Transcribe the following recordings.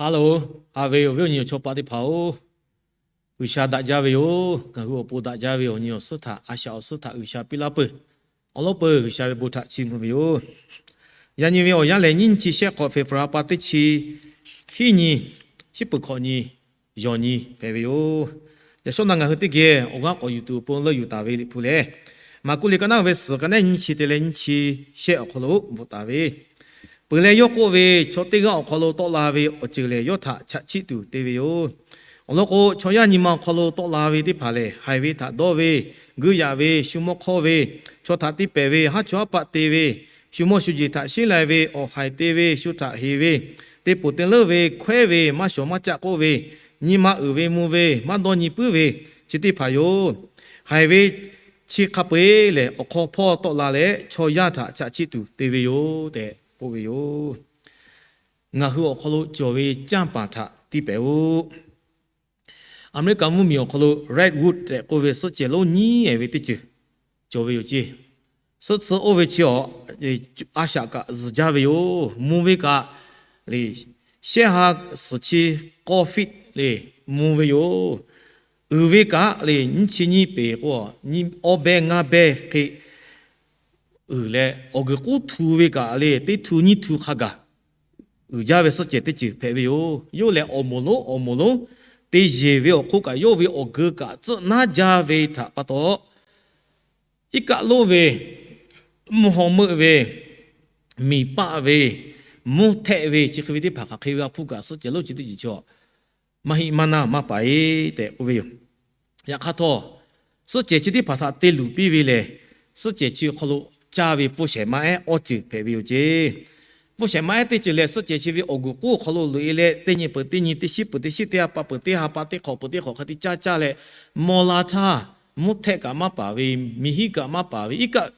Hello, haꞈ ve awˬ viˉ awˬ nyi awˬ chaw paˍ teˇ hpaˍ-oˬ, G'uiˬsha daꞈ jaˇ ve yoˬ. Ngaˬ hui awˬ pon daꞈ jaˇ ve awˬ nyi awˬ suhˉ htaꞈ, a shaꞈ awˬ suhˉ htaꞈ G'uiˬsha piˇ laˇ peuˬ. Awˬ lawn peuˬ G'uiˬsha ve bon htaꞈ chiˇ mvuh ve yoˬ. Yaꞈ nyi ve awˬ yanˇ lehˬ, nyiˇ nyi chi shehˆ hk'awꞈ February pa teˇ chi hiˉ nyi, chi peuˬ hkawꞈ nyi, yawˬ nyi hpehꞈ ve yoˬ. Yaꞈ shawˉ naˆ ngaˬ hui teˇ geh awˬ g'aˇ k'awꞈ yuˬ tuˬ awˬ pon leuˆ yuˬ taˍ ve Liꞈ hpu lehˬ, Maˍkuˆ liꞈ ka naˉ ve suhˍ ka neˉ nyiˇ chi te leh nyiˇ chi shehˆ awˬ hk'aw lo bvuhꞈ taˍ ve, peuˬ leh yawˇ k'oˆ ve, chaw teˇ g'aˇ awˬ hk'aw lo tawˆ la ve awˬ ceuˬ lehˬ, yawˇ htaꞈ chaꞈ chiˆ tuˬ te ve yoˬ. Awˬ lawn k'o, chaw yaˇ nyi ma awˬ hk'aw lo tawˆ la ve teˇ hpaˍ lehˬ, haiˬ ve htaꞈ dawˇ ve, guiˇ yaꞈ ve, shu mawˇ hk'awˇ ve, chaw htaꞈ tiˇ pehˍ ve, haˉ chawˇ haˉ paˆ te ve, shu mawˇ shu jeˬ htaꞈ sheˉ lai ve, awˬ haiˬ te ve, shu htaꞈ heˍ ve, teˇ poˍ te leuˉ ve, hkawehˉ ve, maˇ shawˍ maˇ caˆ k'oˆ ve, nyi ma uiˍ ve mvuh ve, maˇ dawˇ nyi puiˉ ve, chi teˇ hpaˍ yoˬ. Haiˬ ve chi hk'a peu-eˬ lehˬ, awˬ hk'aw hpawˇ tawˆ la leh chaw yaˇ htaꞈ chaꞈ chiˆ tuˬ te ve yoˬ tehꞈ k'oˆ ve yoˬ. Ngaˬ hui awˬ hk'aw lo cawˬ ve canˇ paˍ htaꞈ tiˇ pehˍ-oˆ. Aˍmeˍriˆkaˍ mvuhˇmiˬ awˬ hk'aw lo Redwood tehꞈ k'oˆ ve suhˆ cehˬ lonˉ nyiˉ-ehˍ ve teˇ ceuˬ cawˬ ve yoˬ ceˇ. Suhˆ tcuh oˇ ve chi awˬ, a shaꞈ kaꞈ zuhˬ jaˇ ve yoˬ. Mvuh ve kaꞈ lehˬ, shehˆ ha suhˍ chi k'awˇ feet lehˬ mvuh ve yoˬ. Uiˍ ve kaꞈ lehˬ, nyiˇ chi nyiˇ peˍ k'o, awˇ behˇ ngaˇ behˇ hk'e uiˍ leh, awˬ guiˬ k'uˉ htu ve kaꞈ lehˬ, teˇ htu nyiˇ htu hk'a gaˬ uiˍ jaˇ ve suhˆ cehˬ teˇ ceuˬ hpehꞈ ve yoˬ. Yawˇ lehˬ, awˬ moˍ lonˉ awˬ moˍ lonˉ te yeˬ ve awˬ hk'oˆ kaꞈ, yawˇ ve awˬ geu kaꞈ tcuhˆ naˉ jaˇ ve htaꞈ pa taw, iˉ kaˆ lonˉ ve, mvuhˇ haw meuˆ ve, miˬ paˆ ve, mvuhˇ htehˆ ve, chi hk'e ve teˇ hpaˍ hk'aˬ hk'e ve a hpuˇ kaꞈ suhˆ cehˬ lonˉ chi teˇ ceuˬ chi maˇ heˆ maˇ naˇ maˇ paiˍ tehꞈ k'oˆ ve yoˬ. Yaꞈ hk'aˇ htawˇ, suhˆ cehˬ chi teˇ hpaˍ htaꞈ te luˬ piˇ ve lehˬ, suhˆ cehˬ chi awˬ hk'aw lo caˇ ve pfuhˇ shehˍ ma ehˉ awˇ ceuˬ hpehꞈ ve yoˬ ceˇ. Pfuhˇ shehˍ ma ehˉ teˇ ceuˬ lehˬ, suhˆ cehˬ chi ve awˬ guiˬ k'uˉ awˬ hk'aw lo loꞈ-e leh, teˇ nyi peuˬ teˇ nyi, teˇ shiˉ peuˬ teˇ shiˉ, teˇ ha pa peuˬ teˇ ha pa, teˇ hk'awꞈ peuˬ teˇ hk'awꞈ hk'a te caˇ caˇ leh, mawˇ la htaˇ, mvuhˇ htehˆ kaꞈ maˇ paˍ ve, miˬ hiˉ kaꞈ maˇ paˍ ve, iˉ kaˆ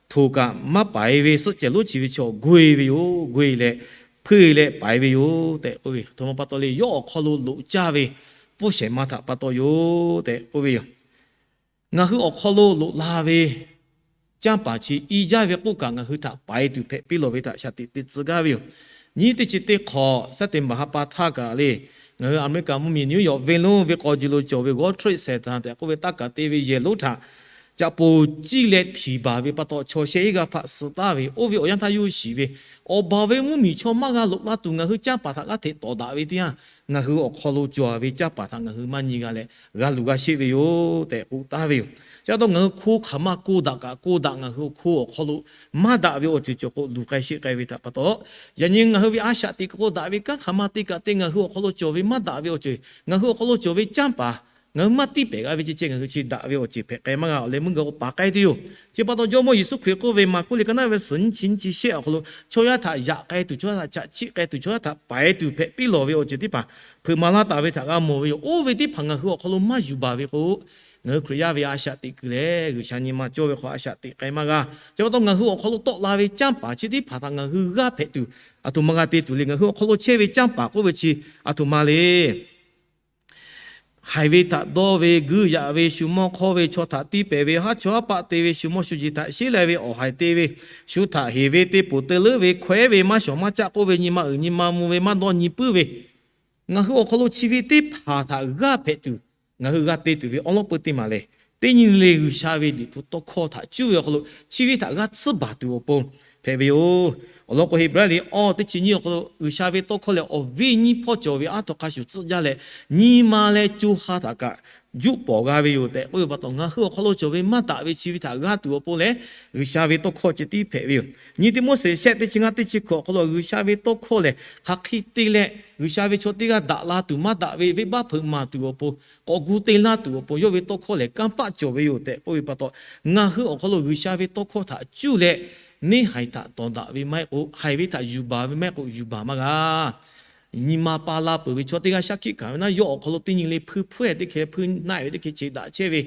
htoꞈ kaꞈ maˇ paiˍ ve suhˆ cehˬ lonˉ chi ve chaw go-e ve yoˬ. Go-e leh, hpeuˇ-e leh paiˍ ve yoˬ tehꞈ k'oˆ ve, aˬ htoꞈ ma pa taw le, yawˇ awˬ hk'aw lo loꞈ caˇ ve pfuhˇ shehˍ ma htaꞈ pa taw yoˬ tehꞈ k'oˆ ve yoˬ. Ngaˬ hui awˬ hk'aw lo loꞈ la ve canˇ paˍ chi i jaˇ ve k'oˆ kaꞈ, ngaˬ hui htaꞈ paiˍ tuˬ hpehꞈ piˇ lawˬ ve htaꞈ shaˍ tiꞈ te tcuh gaˇ ve yoˬ. Nyiˇ teˇ chi teˇ hk'awꞈ September ha pa htaˇ kaꞈ le, ngaˬ hui Aˍmeˍriˆkaˍ mvuhˇmiˬ New York venˇ lonˉ ve k'aw ji lo cawˬ ve World Trade Center tehꞈ k'oˆ ve taˇ kaˍ te ve yehˬ lonˉ htaꞈ caꞈ poˍ ciˇ leh htiˍ baˬ ve pa taw, chaw sheh iˉ g'aˇ hpaˆ suh taˍ ve, oˇ ve awˬ yanˇ htaˇ yawˇ hui shiˍ ve, awˬ baˬ ve mvuhˇmiˬ chaw maˇ g'a loꞈ la tuˬ ngaˬ hui canˇ paˍ htaꞈ g'aˇ hteꞈ tawˍ daꞈ ve teˇ yanˇ, ngaˬ hui awˬ hk'aw lo cawˬ ve canˇ paˍ htaꞈ ngaˬ hui maˇ nyi g'a leh, g'a luˬ g'a sheˆ ve yoˬ tehꞈ k'oˆ taˍ ve yoˬ. Chi pa taw ngaˬ hui hko hk'aˬ ma ko daꞈ kaꞈ ko daꞈ, ngaˬ hui awˬ hko awˬ hk'aw lo maˇ daꞈ ve awˬ ceuˬ cawˬ k'o, luˬ k'ai sheˆ k'ai ve htaꞈ pa taw, yaꞈ nyi ngaˬ hui ve a shaꞈ teꞈ k'o daꞈ ve kanˉ hk'aˬ ma te kaꞈ te, ngaˬ hui awˬ hk'aw lo cawˬ ve maˇ daꞈ ve awˬ ceuˬ, ngaˬ hui awˬ hk'aw lo cawˬ ve canˇ paˍ ngaˬ hui maˇ tiˇ pehˍ g'a ve ceh ceh, ngaˬ hui chi daꞈ ve awˬ ceuˬ hpehꞈ k'ai maˇ g'a. Awˬ leh meuˇ gaˬ k'o paˍ k'ai tuˬ yoˬ. Chi pa taw Jawˇmawˇ Yeˍsuˆ Hkriꞈ k'oˆ ve, Maˍkuˆ liꞈ ka naˉ ve suhˍ nyiˇ chi nyiˇ chi shehˆ awˬ hk'aw lo, chaw yaˇ htaꞈ yaꞈ k'ai tuˬ, chaw yaˇ htaꞈ chaꞈ chiˆ k'ai tuˬ, chaw yaˇ htaꞈ paiˍ tuˬ hpehꞈ piˇ lawˬ ve awˬ ceuˬ teˇ hpaˍ hpeuꞈ maˍ laˇ taˍ ve htaꞈ g'a mawˬ ve yoˬ. Oˇ ve teˇ hpaˍ ngaˬ hui awˬ hk'aw lo maˇ yuˬ baˬ ve k'o, ngaˬ hui Hkriꞈ yaˇ ve a shaꞈ teꞈ kuiˬ lehˬ, G'uiˬsha nyi ma cawˇ ve hk'aw a shaꞈ teꞈ k'ai maˇ g'a. Chi pa taw ngaˬ hui awˬ hk'aw lo tawˆ la ve canˇ paˍ chi teˇ hpaˍ htaꞈ ngaˬ hui g'aˇ hpehꞈ tuˬ, aˬ htoꞈ ma g'a te tuˬ le. Ngaˬ hui awˬ hk'aw lo chehˇ ve canˇ paˍ k'oˆ ve chi aˬ htoꞈ ma le. Haiˬ ve htaꞈ dawˇ ve, guiˇ yaꞈ ve, shu mawˇ hk'awˇ ve, chaw htaꞈ tiˇ pehˍ ve, haˉ chawˇ haˉ paˆ te ve, shu mawˇ shu jeˬ htaꞈ sheˉ lai ve, awˬ haiˬ te ve, shu htaꞈ heˍ ve, teˇ poˍ te leuˉ ve, hkawehˉ ve, maˇ shawˍ maˇ caˆ k'oˆ ve, nyi ma uiˍ nyi ma mvuh ve, maˇ dawˇ nyi puiˉ ve, ngaˬ hui awˬ hk'aw lo chi ve teˇ hpaˍ htaꞈ g'aˇ hpehꞈ tuˬ, ngaˬ hui g'a te tuˬ ve awˉ lawˉ peu teˇ maˬ lehˬ, teˇ nyi le G'uiˬsha ve Liꞈ hpu tawˇ hkawˇ htaꞈ cuˇ ve awˬ hk'aw lo chi ve htaꞈ g'a tsuhˇ baˬ tuˬ awˬ pon hpehꞈ ve yoˬ. Awˬ lawn k'o, Heˍbrehˇ liꞈ awˇ teˇ chi nyiˇ awˬ hk'aw lo G'uiˬsha ve tawˇ hkawˇ lehˬ, awˬ viˉ nyiˇ hpawˇ cawˬ ve aˉ htaw hk'a shuˍ tcuhˆ jaˇ leh, nyi ma leh co ha htaꞈ kaꞈ juˆ pawˍ g'a ve yoˬ tehꞈ k'oˆ ve pa taw, ngaˬ hui awˬ hk'aw lo cawˬ ve maˇ daꞈ ve chi ve htaꞈ g'a tuˬ awˬ pon lehˬ, G'uiˬsha ve tawˇ hkawˇ ceh tiˉ hpehꞈ ve yoˬ. Nyi Tiˆmoˉseˍ shehˆ teˇ chi ngaˇ teˇ chi hkawꞈ awˬ hk'aw lo G'uiˬsha ve tawˇ hkawˇ lehˬ, hk'aˬ hk'e te leh G'uiˬsha ve chaw teˇ g'aˇ daꞈ la tuˬ maˇ daꞈ ve, venˇbaˆ hpeuꞈ maˍ tuˬ awˬ pon, k'awꞈ gu te laˇ tuˬ awˬ pon, yawˇ ve tawˇ hkawˇ lehˬ kanˇ paˆ cawˬ ve yoˬ tehꞈ k'oˆ ve pa taw, ngaˬ hui awˬ hk'aw lo G'uiˬsha ve tawˇ hkawˇ htaꞈ cuˇ leh, neˇ haiˬ htaꞈ tawˍ daꞈ ve maˇ heˆ k'o, haiˬ ve htaꞈ yuˬ baˬ ve maˇ heˆ k'o, yuˬ baˬ maˇ g'a. Nyi ma pa la peuˬ ve chaw teˇ g'aˇ shaˉ hkiˆ hkanˍ ve naˉ, yawˇ awˬ hk'aw lo teˇ nyi le hpuiˇ hpuˉ-ehˍ teˇ hkeh hpuiˇ naˆ-ehˍ ve teˇ hkeh cheꞈ daꞈ chehˇ ve,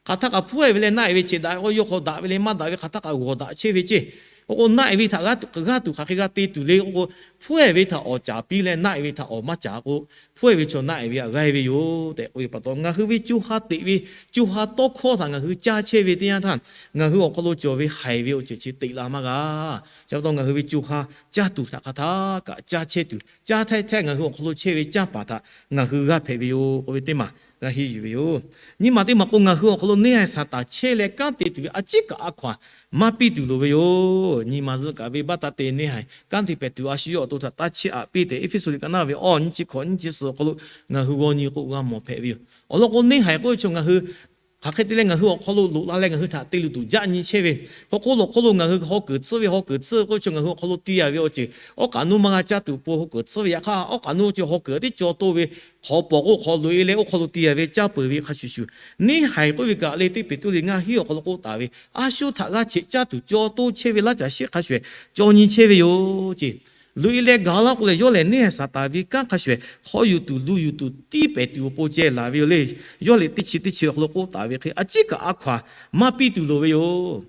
hk'aˬ htaˇ kaꞈ hpuˉ-ehˍ ve leh naˆ-ehˍ ve cheꞈ daꞈ k'o, yawˇ hk'aw daꞈ ve leh maˇ daꞈ ve hk'aˬ htaˇ kaꞈ g'awˬ daꞈ chehˇ ve ceˇ. K'o k'o, naˆ-e ve htaꞈ g'aˇ tuˬ hk'aˬ hk'e g'a te tuˬ le k'o k'o, hpuˉ-ehˍ ve htaꞈ awˍ caˍ piˇ leh naˆ-e ve htaꞈ awˍ maˇ caˍ k'o, hpuˉ-ehˍ ve chaw naˆ-e ve htaꞈ g'aˇ-e ve yoˬ tehꞈ k'oˆ ve pa taw, ngaˬ hui ve co ha teꞈ ve, co ha tawˇ hkawˇ htaꞈ ngaˬ hui caˇ chehˇ ve teˇ yanˇ htaˇ, ngaˬ hui awˬ hk'aw lo cawˬ ve haiˬ ve awˬ ceuˬ chi teꞈ la maˇ g'a. Chi pa taw ngaˬ hui ve co ha caˇ tuˬ htaꞈ hk'a htaˇ kaꞈ caˇ chehˇ tuˬ, caˇ htehˇ htehˇ ngaˬ hui awˬ hk'aw lo chehˇ ve canˇ paˍ htaꞈ ngaˬ hui g'a hpehꞈ ve yoˬ k'oˆ ve teˇ maˬ g'a henˇ yuˬ ve yoˬ. Nyiˇ maˬ teˇ maˬ k'o, ngaˬ hui awˬ hk'aw lo neˇ haiˬ Saˍtanˍ chehˇ leh kanˉ te tuˬ ve a ciˉ kaꞈ a hkaw-anˬ maˇ piˇ tuˬ loˍ ve yoˬ. Nyi ma zuhˆ kaꞈ venˇbaˆ taˇ te, neˇ haiˬ kanˉ te hpehꞈ tuˬ a shu yawˇ awˬ to htaꞈ taˇ chiˇ aꞈ piˇ tehꞈ, Eˇfeˇsuꞈ liꞈ ka naˇ ve awˬ nyiˇ chi hkawꞈ nyiˇ chi suhˍ awˬ hk'aw lo ngaˬ hui g'aw nyi k'o g'a mawˬ hpehꞈ ve yoˬ. Awˬ lawn k'o, neˇ haiˬ k'oˆ ve chaw ngaˬ hui hk'aˬ hk'e te leh ngaˬ hui awˬ hk'aw lo loꞈ la leh ngaˬ hui htaꞈ te luˬ tuˬ jaˆ nyi chehˇ ve, hk'aw hk'oˆ lo awˬ hk'oˆ lo ngaˬ hui haw keunˍ tcuhˉ ve, haw keunˍ tcuhˉ ve k'oˆ ve chaw ngaˬ hui awˬ hk'aw lo te yaˬ ve awˬ ceuˬ, awˉ k'aꞈ nuˇ maˇ g'a caˇ tuˬ awˬ pon haw keunˍ tcuhˉ ve, yaꞈ hk'aˇ awˉ k'aꞈ nuˇ chi haw keunˍ tiˉ caw toˇ ve, hk'awꞈ pawˍ k'o hk'awꞈ loꞈ-e leh oˇ hk'aw lo te yaˬ ve caˇ peuˬ ve hk'a shuˍ shuˍ, neˇ haiˬ k'oˆ ve kaꞈ le teˇ Peˍtruˆ liꞈ ngaˇ hinˉ awˬ hk'aw lo k'oˆ taˍ ve, a shu htaꞈ g'a cheꞈ caˇ tuˬ caw toˇ chehˇ ve laˇ caˬ sheˆ hk'a shuˍ-ehˍ caw nyi chehˇ ve yoˬ ce. Loꞈ-e leh gaˬ laˇ k'o lehˬ, yawˇ lehˬ neˇ haiˬ Saˍtanˍ ve kanˉ hk'a shuˍ-ehˍ hk'aw yuˬ tuˬ lu yuˬ tuˬ tiˉ pehˍ tuˬ awˬ pon ceh laˬ ve yoˬ le. Yawˇ lehˬ teˇ chi teˇ chi awˬ hk'aw lo k'oˆ taˍ ve hk'e, a ciˉ kaꞈ a hkaw-anˬ maˇ piˇ tuˬ loˍ ve yoˬ.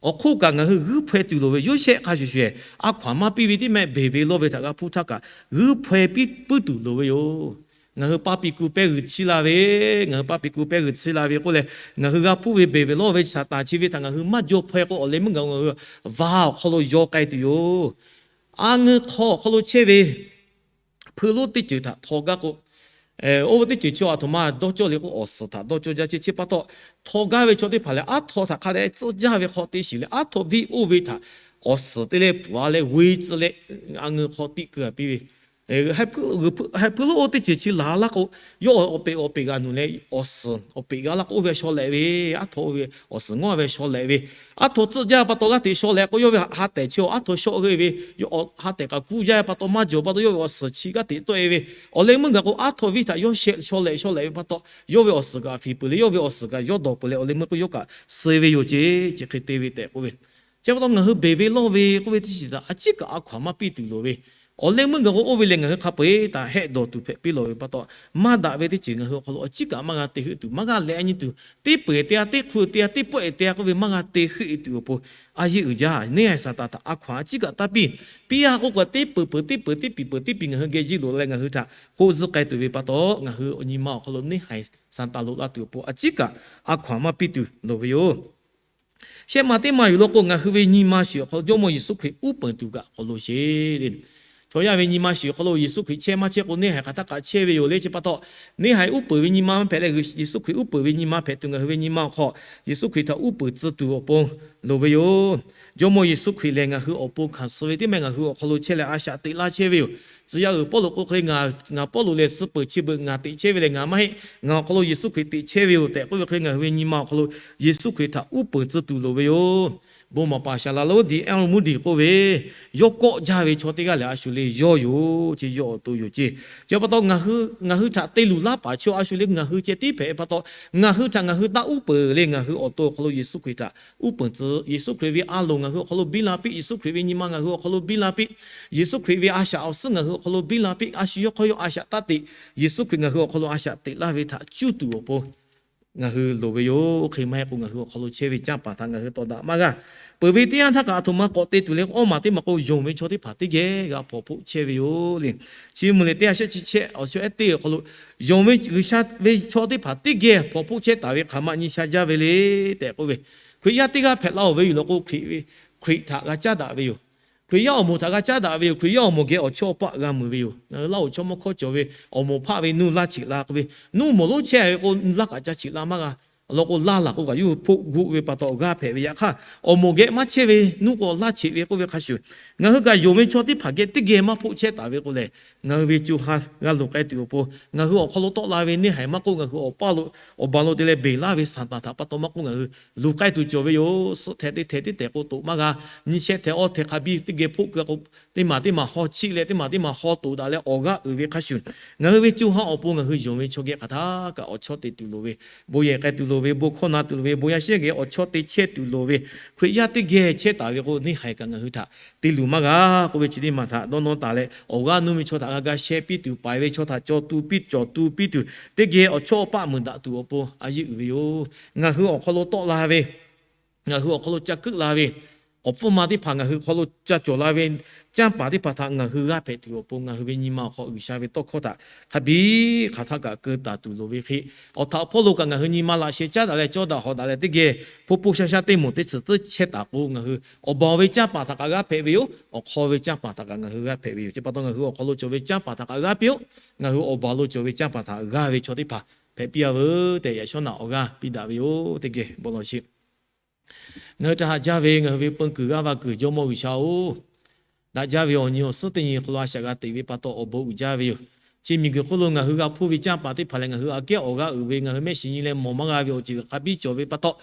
Awˬ hk'oˆ kaꞈ ngaˬ hui g'uiˇ hpaweh tuˬ loˍ ve, Yoˇsehꞈ hk'a shuˍ shuˍ-ehˍ a hkaw-anˬ maˇ piˇ ve teˇ mehˆ beˬ ve lawˇ ve htaꞈ g'a hpuˇ htaˇ kaꞈ g'uiˇ hpaweh piˇ puiˉ tuˬ loˍ ve yoˬ. Ngaˬ hui paˇ piˇ ku pehˇ g'uiˬ chiˇ la ve, ngaˬ hui paˇ piˇ ku pehˇ g'uiˬ chiˇ la ve k'oˆ leh, ngaˬ hui g'a hpuˇ ve beˬ ve lawˇ ve Saˍtanˍ chi ve htaꞈ ngaˬ hui maˇ jaw hpaweh k'o, awˬ leh meuˇ gaˬ ngaˬ hui vaˇ awˬ hk'aw lo yaw k'ai tuˬ yoˬ. A ngeu hk'aw awˬ hk'aw lo chehˇ ve hpui lonˉ teˇ ceuˬ htaꞈ htaw gaˇ k'o, oˇ ve teˇ ceuˬ chi aˬ htoꞈ ma dawˇ cawˇ le k'o, awˬ suhˍ htaꞈ dawˇ cawˇ jaˇ chehˇ. Chi pa taw, htaw gaˇ ve chaw teˇ hpaˍ lehˬ, aˉ htaw htaꞈ hk'a dehꞈ tcuhˆ jaˇ ve hk'aw te shiˍ leh, aˉ htaw viˇ oˇ ve htaꞈ awˬ suhˍ te leh pfuhˍ-a leh g'uˇ tcuhˆ leh a ngeu hk'aw tiˆ keu-a piˇ ve, hpui lonˉ oˇ teˇ ceuˬ chi laˬ laˇ k'o, yawˇ awˬ peꞈ awˬ peꞈ g'a nuˬ leh awˬ suhˍ awˬ peꞈ g'a laˇ k'o, oˇ ve shaw lehꞈ ve, aˉ htaw oˇ ve awˬ suhˍ ngawˇ ve shaw lehꞈ ve, aˉ htaw tcuhˆ jaˇ pa taw g'aˇ hteꞈ shaw lehꞈ k'o, yawˇ ve ha tehˬ chi aˉ htaw shawˆ g'euˆ ve, ha tehˬ kaꞈ kuˇ jaˇ pa taw maˇ jawˬ pa taw yawˇ ve awˬ suhˍ chi g'aˇ hteꞈ tawˆ-e ve, awˬ leh meuˇ gaˬ k'o aˉ htaw viˇ htaꞈ yawˇ shaw lehꞈ shaw lehꞈ ve pa taw, yawˇ ve awˬ suhˍ kaꞈ fiˍ peuˬ leh yawˇ ve awˬ suhˍ kaꞈ yawˇ dawˬ peuˬ leh awˬ leh meuˇ k'o yawˇ kaꞈ suh ve yoˬ ce. Chi hk'e te ve tehꞈ k'oˆ ve, chi pa taw ngaˬ hui beˬ ve lawˇ ve k'oˆ ve teˇ shiˍ htaꞈ a ciˉ kaꞈ a hkaw-anˬ maˇ piˇ tuˬ loˍ ve, awˬ leh meuˇ gaˬ k'o oˇ ve lehˬ ngaˬ hui hk'a peu-eˬ htaꞈ hehˆ dawˬ tuˬ hpehꞈ piˇ lawˬ ve pa taw, maˇ daꞈ ve teˇ ceuˬ ngaˬ hui awˬ hk'aw lo a ciˉ kaꞈ maˇ g'a te heuˆ tuˬ, maˇ g'a leh a nyi tuˬ, teˇ peuˬ te-a teˇ hk'u te-a teˇ pawehˇ te-a k'oˆ ve maˇ g'a te heuˆ-e tuˬ awˬ pon, a yeˇ uiˍ jaˇ. Neˇ haiˬ Saˍtanˍ htaꞈ a hkaw-anˬ a ciˉ kaꞈ taˇ piˇ. Piˇ-a k'oˆ k'o, teˇ peuˬ peuˬ teˇ peuˬ teˇ piˍ peuˬ teˇ piˍ ngaˬ hui geh jiˇ loꞈ leh ngaˬ hui htaꞈ k'oˆ zuhˆ k'ai tuˬ ve pa taw, ngaˬ hui awˬ nyi ma awˬ hk'aw lo neˇ haiˬ Saˍtanˍ loꞈ la tuˬ awˬ pon a ciˉ kaꞈ a hkaw-anˬ maˇ piˇ tuˬ loˍ ve yoˬ. Shehˆ ma teˇ ma yuˬ law k'o, ngaˬ hui ve nyi ma shiˍ awˬ hk'aw lo Jawˇmawˇ Yeˍsuˆ Hkriꞈ uˉ peunˍ tuˬ kaꞈ awˬ lawn sheˍ le. Chaw yaˇ ve nyi ma shiˍ awˬ hk'aw lo Yeˍsuˆ Hkriꞈ chehˇ maˇ chehˇ k'o, neˇ haiˬ hk'aˬ htaˇ kaꞈ chehˇ ve yoˬ le. Chi pa taw, neˇ haiˬ uˉ peunˍ ve nyi ma maˇ hpehꞈ leh, Yeˍsuˆ Hkriꞈ uˉ peunˍ ve nyi ma hpehꞈ tuˬ ngaˬ hui ve nyi ma awˬ hk'aw Yeˍsuˆ Hkriꞈ htaꞈ uˉ peunˍ tcuh tuˬ awˬ pon loˍ ve yoˬ. Jawˇmawˇ Yeˍsuˆ Hkriꞈ lehˬ ngaˬ hui awˬ pon hkanˍ suh ve teˇ mehˆ ngaˬ hui awˬ hk'aw lo chehˇ leh a shaꞈ teꞈ laˇ chehˇ ve yoˬ. Tcuh yaˇ uiˍ Pawˇluꞈ k'oˆ hk'e le, ngaˬ Pawˇluꞈ lehˬ suh peuˬ chi beuꞈ ngaˬ teꞈ chehˇ ve lehˬ ngaˬ maˇ heˆ. Ngaˬ awˬ hk'aw lo Yeˍsuˆ Hkriꞈ teꞈ chehˇ ve yoˬ tehꞈ k'oˆ ve hk'e le, ngaˬ hui ve nyi ma awˬ hk'aw lo Yeˍsuˆ Hkriꞈ htaꞈ uˉ peunˍ tcuh tuˬ loˍ ve yoˬ. Bon maˍ paˍ Shaˍlaˍlonˉdiˍ Elroth Moody k'oˆ ve, yawˇ kawˆ jaˇ ve chaw teˇ g'aˇ lehˬ a shu le yawˇ yoˬ ce, yawˇ awˬ to yoˬ ce. Chi pa taw, ngaˬ hui htaꞈ te luˬ laˇ paˍ chi a shu le ngaˬ hui ceh tiˉ hpehꞈ ve pa taw, ngaˬ hui htaꞈ ngaˬ hui taˇ uˉ peunˍ le. Ngaˬ hui awˬ to awˬ hk'aw lo Yeˍsuˆ Hkriꞈ htaꞈ uˉ peunˍ tcuh, Yeˍsuˆ Hkriꞈ ve a loˍ ngaˬ hui awˬ hk'aw lo biˇ la piˇ, Yeˍsuˆ Hkriꞈ ve nyi ma ngaˬ hui awˬ hk'aw lo biˇ la piˇ, Yeˍsuˆ Hkriꞈ ve a shaꞈ awˬ suhˉ ngaˬ hui awˬ hk'aw lo biˇ la piˇ, a shu yawˇ hk'aw yawˇ a shaꞈ taˇ teꞈ, Yeˍsuˆ Hkriꞈ ngaˬ hui awˬ hk'aw lo a shaꞈ teꞈ laˇ ve htaꞈ cuˇ tuˬ awˬ pon ngaˬ hui loˍ ve yoˬ. Hk'e maˇ heˆ k'o, ngaˬ hui awˬ hk'aw lo chehˇ ve canˇ paˍ htaꞈ ngaˬ hui tawˍ daꞈ maˇ g'a. Peuˬ ve teˇ yanˇ htaˇ kaꞈ aˬ htoꞈ ma k'awꞈ te tuˬ le k'o, awˇ maˬ teˇ maˬ k'o, yonˍ ve chaw teˇ hpaˍ teˇ geh g'a hpawnˬ hpoˆ chehˇ ve yoˬ le. Chi mvuh lehˬ, teˇ ha shehˆ chi shehˆ awˬ shawehˉ teˇ awˬ hk'aw lo, yonˍ ve G'uiˬsha ve chaw teˇ hpaˍ teˇ geh hpawnˬ hpoˆ chehˇ taˍ ve hk'aˬ ma nyi sha jaˇ ve le tehꞈ k'oˆ ve, Hkriꞈ yaˇ teˇ g'aˇ hpehꞈ la-oˬ ve yoˬ law k'o, Hkriꞈ ve, Hkriꞈ htaꞈ g'a caˉ daꞈ ve yoˬ. Hkriꞈ yaˇ awˬ moˍ htaꞈ g'a caˉ daꞈ ve yoˬ. Hkriꞈ yaˇ awˬ moˍ geh awˬ chawˇ awˬ paˆ g'a mui ve yoˬ. Ngaˬ hui Laˇ hoꞈ chaw mawˇ hkawˇ cawˬ ve, awˬ moˍ hpaˆ ve nuˇ laˇ cheꞈ la k'oˆ ve, nuˇ mawˬ lonˉ chehˇ ve k'o, laˇ kaꞈ ca cheꞈ la maˇ g'a. Awˬ lawn k'o, laˇ laˬ k'o kaꞈ yawˇ hui hpoˆ guˆ ve pa taw g'aˇ hpehꞈ ve yaꞈ hk'aˇ, awˬ moˍ geh maˇ chehˇ ve nuˇ k'o laˇ cheꞈ ve k'oˆ ve hk'a shuˍ, ngaˬ hui kaꞈ yonˍ ve chaw teˇ hpaˍ geh teˇ geh maˇ hpoˆ chehˇ taˍ ve k'o lehˬ, ngaˬ hui ve co ha g'a luˬ k'ai tuˬ awˬ pon, ngaˬ hui awˬ hk'aw lo tawˆ la ve neˇ haiˬ maˇ k'oˆ, ngaˬ hui awˬ paˇ lo awˬ baˬ lo te leh beˬ laˇ ve Saˍtanˍ htaꞈ pa taw maˇ k'oˆ, ngaˬ hui luˬ k'ai tuˬ cawˬ ve yoˬ. Suhˆ htehꞈ teˇ htehꞈ tiˉ tehꞈ k'o toꞈ maˇ g'a. Nyi shehˆ htehꞈ awˇ htehꞈ hk'a biˇ teˇ geh hpoˆ keu k'o, teˇ maˬ teˇ maˬ haw chiˆ leh teˇ maˬ teˇ maˬ haw toꞈ daꞈ leh awˬ g'aˇ uiˍ ve hk'a shuˍ, ngaˬ hui ve co ha awˬ pon ngaˬ hui yonˍ ve chaw geh hk'aˬ htaˇ kaꞈ awˬ chawˇ te tuˬ loˍ ve, bon yehˬ k'ai tuˬ loˍ ve, bon hkawˇ na tuˬ loˍ ve, bon yaˇ shehˉ geh awˬ chawˇ te chehˇ tuˬ loˍ ve, Hkriꞈ yaˇ teˇ geh chehˇ taˍ ve k'o, neˇ haiˬ kaꞈ ngaˬ hui htaꞈ te luˬ maˇ g'a k'oˆ ve chi teˇ maˬ htaꞈ dawˇ nawˇ taˍ leh, awˬ g'aˇ nuˇ ve chaw htaꞈ g'a ga sheh piˇ tuˬ, paiˍ ve chaw htaꞈ caw tu piˇ cawˬ tu piˇ tuˬ, teˇ geh awˬ chawˇ awˬ paˆ meuˍ daꞈ tuˬ awˬ pon a yeˇ uiˍ ve yoˬ. Ngaˬ hui awˬ hk'aw lo tawˆ la ve, ngaˬ hui awˬ hk'aw lo ca keuˆ la ve, awˬ hpfuhˇ ma teˇ hpaˍ ngaˬ hui hk'aw lo ca cawˬ la ve canˇ paˍ teˇ hpaˍ htaꞈ ngaˬ hui g'aˇ hpehꞈ tuˬ awˬ pon, ngaˬ hui ve nyi ma awˬ hk'aw G'uiˬsha ve tawˇ hkawˇ htaꞈ hk'a biˇ hk'aˬ htaˆ kaꞈ keu taˍ tuˬ loˍ ve hk'e, awˬ htaꞈ awˬ hpawˇ lo kaꞈ ngaˬ hui nyi ma laꞈ sheh caˉ daꞈ leh cawˇ daꞈ hawˍ daꞈ leh teˇ geh hpoˇ hpoˇ shaˇ shaˇ teˇ moˍ teˇ tsuhˍ teˇ chehˇ taˍ k'o, ngaˬ hui awˬ baˬ ve canˇ paˍ htaꞈ kaꞈ g'aˇ hpehꞈ ve yoˬ. Awˬ hk'aw ve canˇ paˍ htaꞈ kaꞈ ngaˬ hui g'aˇ hpehꞈ ve yoˬ. Chi pa taw ngaˬ hui awˬ hk'aw lo cawˬ ve canˇ paˍ htaꞈ kaꞈ g'aˇ piˇ-oˆ. Ngaˬ hui awˬ baˬ lo cawˬ ve canˇ paˍ htaꞈ g'aˇ ve chaw teˇ hpaˍ hpehꞈ piˇ-a veuˬ tehꞈ, yaꞈ shawˉ naꞈ awˬ g'aˇ piˇ daꞈ ve yoˬ. Teˇ geh bon lawˬ sheˍ. Ngaˬ hui htaꞈ haꞈ jaˇ ve ngaˬ hui ve peu kuiˬ g'aˇ va kuiˬ Jawˇmawˇ G'uiˬsha-oˬ, daꞈ jaˇ ve awˬ nyi awˬ suhˉ teˇ nyi hk'aw lo a shaꞈ g'a teꞈ ve pa taw awˬ bon uiˍ jaˇ ve yoˬ. Chi miˬguiˬ hk'oˆ lo ngaˬ hui g'a hpuˇ ve canˇ paˍ teˇ hpaˍ leh ngaˬ hui aꞈ kehˉ awˬ g'aˇ uiˍ ve, ngaˬ hui mehˆ shiˍ nyi leh mawˬ maˇ g'a ve awˬ ceuˬ hk'a biˇ cawˬ ve pa taw,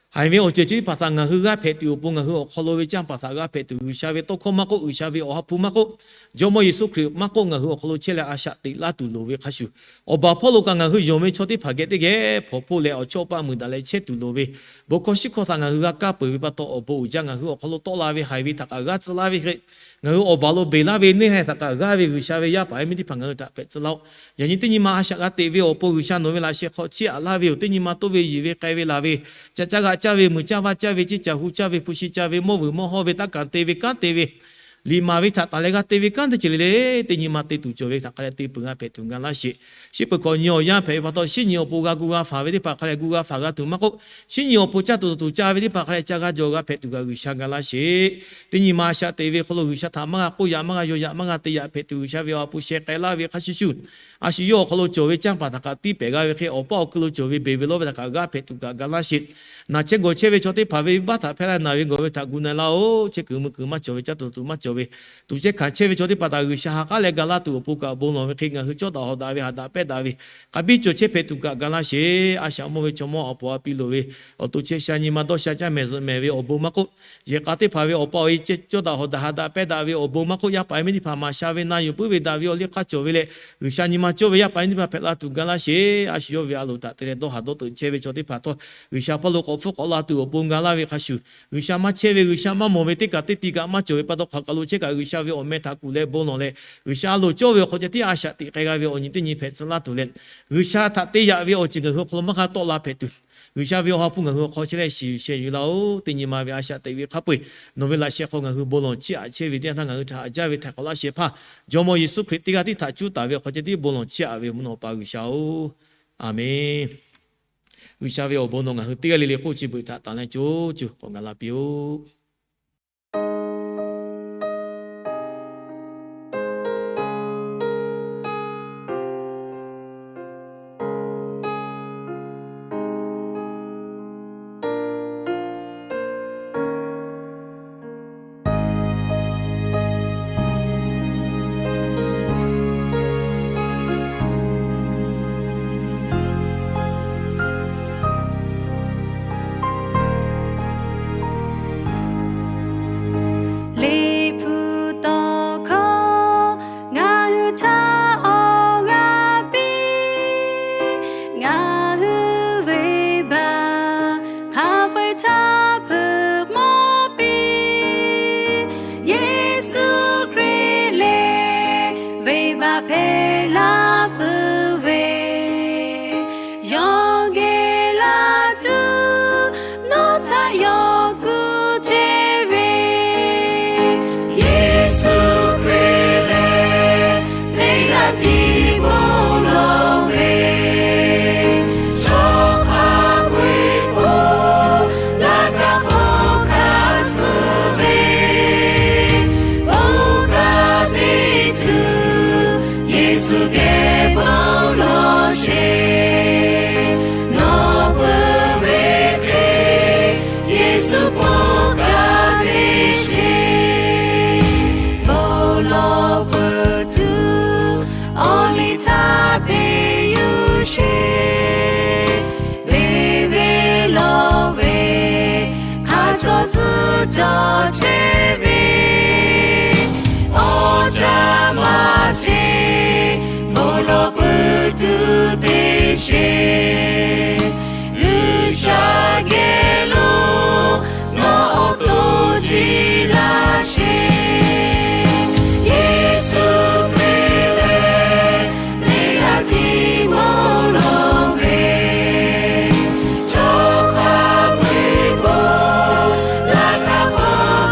haiˬ ve awˬ ceuˬ chi teˇ hpaˍ htaꞈ ngaˬ hui g'aˇ hpehꞈ tuˬ awˬ pon, ngaˬ hui awˬ hk'aw lo ve canˇ paˍ htaꞈ g'aˇ hpehꞈ tuˬ, G'uiˬsha ve tawˇ hkawˇ maˇ k'oˆ, G'uiˬsha ve awˬ ha hpu maˇ k'oˆ, Jawˇmawˇ Yeˍsuˆ Hkriꞈ maˇ k'oˆ, ngaˬ hui awˬ hk'aw lo chehˇ leh a shaꞈ teꞈ laˇ tuˬ loˍ ve hk'a shuˍ, awˬ baˬ hpawˇ lo kaꞈ ngaˬ hui yonˍ ve chaw teˇ hpaˍ geh teˇ geh hpawnˬ hpoˆ leh awˬ chawˇ paˆ muiˬ daꞈ leh chehˇ tuˬ loˍ ve, bon hkawˇ shiˉ hkawˇ htaꞈ ngaˬ hui g'a kaˇ peuˬ ve pa taw awˬ bon uiˍ jaˇ. Ngaˬ hui awˬ hk'aw lo tawˆ la ve haiˬ ve htaꞈ kaꞈ g'aˇ tcuh laˇ ve hk'e, ngaˬ hui awˬ baˬ lo beˬ laˇ ve neˇ haiˬ htaꞈ kaꞈ g'aˇ ve G'uiˬsha ve yaˇ paˍ yaˇ miˇ teˇ hpaˍ ngaˬ hui htaꞈ hpehꞈ tcuh laˇ-oˆ. Yaꞈ nyi teˇ nyi ma a shaꞈ g'a teꞈ ve awˬ pon G'uiˬsha nawˬ ve laꞈ sheh hk'aw chiˇ aꞈ laˇ ve yoˬ. Teˇ nyi ma toˇ ve yiˬ ve k'ai ve laˬ ve, ca caˇ g'a caˇ ve, muiˬ caˇ vaˇ caˇ ve, ceˇ caˬ hu caˇ ve, hpu shi ca ve, mawˇ vuiˬ mawˇ hawˇ ve, taˇ kanˍ te ve kanˉ te ve, liꞈ maˍ ve htaꞈ taˍ leh g'a te ve kanˉ teˇ ceuˬ le le, teˇ nyi ma te tuˬ cawˬ ve htaꞈ hk'a leh te peuˬ g'a hpehꞈ tuˬ ga laˇ sheˍ. Shinˉ peuˬ hkawꞈ nyi awˬ yanˇ hpehꞈ ve pa taw, shinˉ nyi awˬ pon g'a gu g'a faˍ ve teˇ hpaˍ hk'a leh gu g'a faˍ g'a tuˬ maˇ k'oˆ, shinˉ nyi awˬ pon caˇ tuˬ tuˬ ca ve teˇ hpaˍ hk'a leh ca g'a jawˬ g'a hpehꞈ tuˬ kaꞈ G'uiˬsha ga laˇ sheˍ. Teˇ nyi ma a shaꞈ teꞈ ve hk'aw lo G'uiˬsha htaꞈ maˇ g'a k'oˆ yaꞈ, maˇ g'a yaw yaꞈ, maˇ g'a te yaꞈ hpehꞈ tuˬ G'uiˬsha ve awˬ ha hpu sheh k'ai laˇ ve hk'a shuˍ shuˍ, a shu yawˇ awˬ hk'aw lo cawˬ ve canˇ paˍ htaꞈ kaꞈ tiˇ pehˍ g'a ve hk'e, awˬ paˇ awˬ ku lo cawˬ ve beˬ ve lawˇ ve htaꞈ kaꞈ g'aˇ hpehꞈ tuˬ kaꞈ ga laˇ sheˍ. Naˬ chehˇ gawˬ chehˇ ve chaw teˇ hpaˍ ve venˇbaˆ htaꞈ hpehˇ laˇ naˬ ve gawˬ ve htaꞈ gu na laˇ-oˆ. Chehˇ kuiˬ mui kuiˬ maˇ cawˬ ve, caˇ tuˬ tuˬ maˇ cawˬ ve, tuꞈ chehˇ hkanˍ chehˇ ve chaw teˇ hpaˍ htaꞈ G'uiˬsha ha k'aˉ leh ga laˇ tuˬ awˬ pon kaꞈ bon lawˬ ve hk'e, ngaˬ hui cawˇ daꞈ hawˍ daꞈ ve, haꞈ daꞈ pehˇ daꞈ ve, hk'a biˇ cawˬ chehˇ hpehꞈ tuˬ kaꞈ ga laˇ sheˍ. A shaꞈ mawˇ ve chaw mawˇ awˬ pon a piˇ loˍ ve, awˬ to chehˇ sha nyi ma dawˇ sha caˇ mehˍ zuhꞈ mehˍ ve awˬ bon maˇ k'oˆ, yehˬ k'a teˇ hpaˍ ve awˬ pa awˬ e cawˇ daꞈ hawˍ daꞈ haꞈ daꞈ pehˇ daꞈ ve awˬ bon maˇ k'oˆ, yaˇ paˍ yaˇ miˇ teˇ hpaˍ maˍ sha ve na yuˬ puiˉ ve daꞈ ve awˬ liˇ hk'aˇ cawˬ ve leh, G'uiˬsha nyi ma cawˇ ve yaˇ paˍ yaˇ miˇ teˇ hpaˍ hpehꞈ la tuˬ ga laˇ sheˍ. A shu yawˇ ve a loˍ htaꞈ te leh dawˇ haˍ dawˇ teuꞈ chehˇ ve chaw teˇ hpaˍ htawˇ, G'uiˬsha hpawˇ lo k'awꞈ hpfuhˇ k'awꞈ la tuˬ awˬ pon ga laˇ ve hk'a shuˍ, G'uiˬsha maˇ chehˇ ve, G'uiˬsha maˇ mawˬ ve teˇ kaꞈ teˇ ti kaꞈ maˇ cawˬ ve pa taw, hk'aˬ kaˬ lo chehˇ kaꞈ G'uiˬsha ve awˬ meh htaꞈ kuˬ leh bon lawˬ leh, G'uiˬsha a loˍ cawˇ ve awˬ hk'aw ceh tiˉ a shaꞈ teꞈ k'ai g'a ve awˬ nyi teˇ nyi hpehꞈ tcuh laˇ tuˬ leh, G'uiˬsha htaꞈ te yaꞈ ve awˬ ceuˬ ngaˬ hui awˬ hk'aw lo maˇ g'a tawˆ la hpehꞈ tuˬ, G'uiˬsha ve awˬ ha hpu ngaˬ hui awˬ hk'aw chehˇ leh shiˍ yuˬ sheh yuˬ laˇ-oˆ. Teˇ nyi ma ve a shaꞈ teꞈ ve hk'a peu-eˬ nawˬ ve laꞈ sheh hk'aw ngaˬ hui bon lawˬ chiˇ aꞈ chehˇ ve teˇ yanˇ htaˇ, ngaˬ hui htaꞈ haꞈ jaˇ ve htaiˍ hk'awꞈ laˇ shehˍ hpaˇ Jawˇmawˇ Yeˍsuˆ Hkriꞈ teˇ g'aˇ tiˉ htaꞈ cuˉ taˍ ve awˬ hk'aw ceh tiˉ bon lawˬ chiˇ aꞈ ve yoˬ, mvuhˇ naw awˬ pa G'uiˬsha-oˬ, Aˍmenˇ. G'uiˬsha ve awˬ bon nawˬ ngaˬ hui teˇ g'aˇ le le hk'oˆ chi beuꞈ htaꞈ tanˬ leh co co k'awꞈ gaˬ la piˇ-oˆ. Liꞈ hpu tawˇ hkawˇ ngaˬ hui htaꞈ awˬ g'aˇ piˇ, ngaˬ hui venˇbaˆ hk'a peu-eˬ htaˇ hpeuꞈ maˍ piˇ. Yeˍsuˆ Hkriꞈ lehˬ venˇbaˆ hpehꞈ la peuˬ ve, yawˇ geh la tuˬ nawˬ htaꞈ yawˇ kuˬ chehˇ ve. Yeˍsuˆ Hkriꞈ lehˬ teˇ g'aˇ tiˉ bon lawˬ ve, chaw hk'a peu-eˬ bon laꞈ ka hk'aw hkanˍ suh ve, bon kanˉ te tuˬ Yeˍsuˆ geh bon lawˬ sheˍ. Nawˬ peuˬ ve hk'e Yeˍsuˆ bon kanˉ te sheˍ. Bon lawˬ peuˬ tuˬ awˬ liˇ htaˇ te yuˬ sheˍ. Venˇ ve lawˬ ve hk'a cawˬ tcuhˉ cawˬ chehˇ ve, awˬ caˇ maˇ chehˇ, bon lawˬ peuˬ tuˬ te sheˍ. G'uiˬsha geh lo nawˬ awˬ to jiˇ laˇ sheˍ. Yeˍsuˆ Hkriꞈ lehˬ teˇ g'aˇ tiˉ bon lawˬ ve, chaw hk'a peu-eˬ bon laꞈ ka hk'aw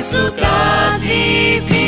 Suhˍ kaꞈ teˇ hpeˇ